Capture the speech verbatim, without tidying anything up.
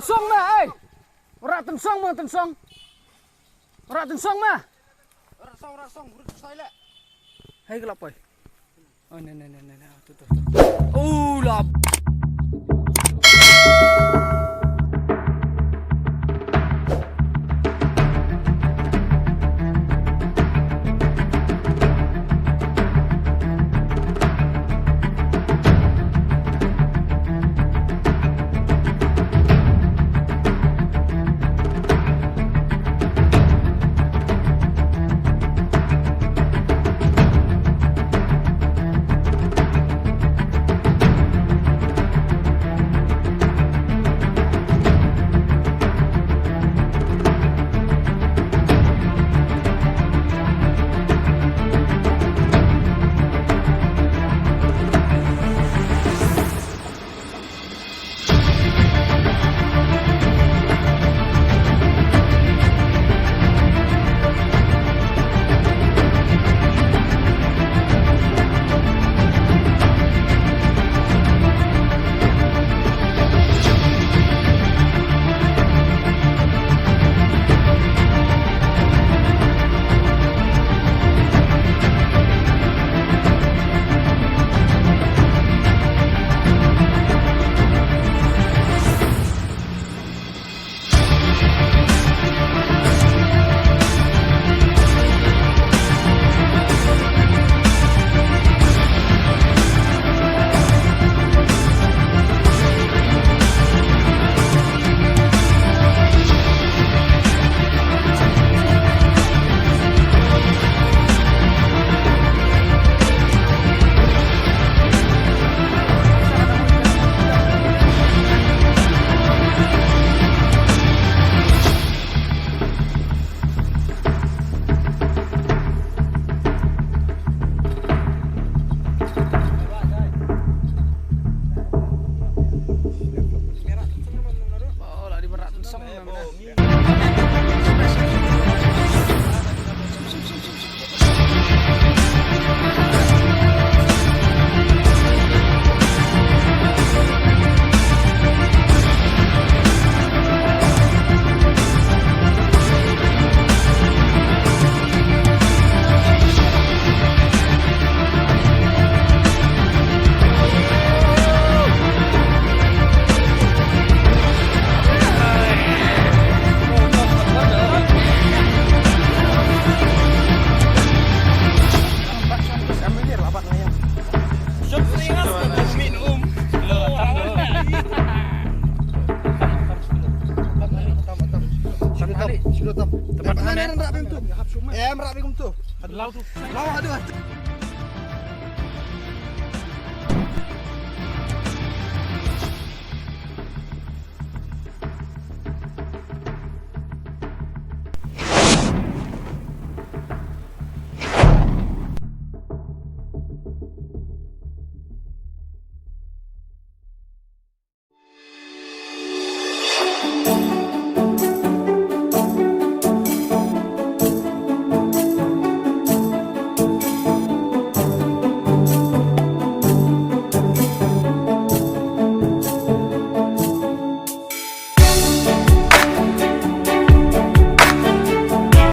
Song ma, ei. Ora tensong ma, tensong. Ora tensong ma. Ora song, ora song, ora song le. Hei, kelap, oi. Oh, ne, ne, ne, ne, ne. Tu, tu, tu. Oh, lap. Tam, tam, tam. Tam, tam. Tam, tam. Tam, tam. Tam, tam. Tam, tam. Tam, tam. Tam, tam. Tam, tam. Tam, tam. Tam, tam. Tam, tam. Tam, tam. Tam, tam. Tam, tam. Tam, tam. Tam, tam. Tam, tam. Tam, tam. Tam, tam.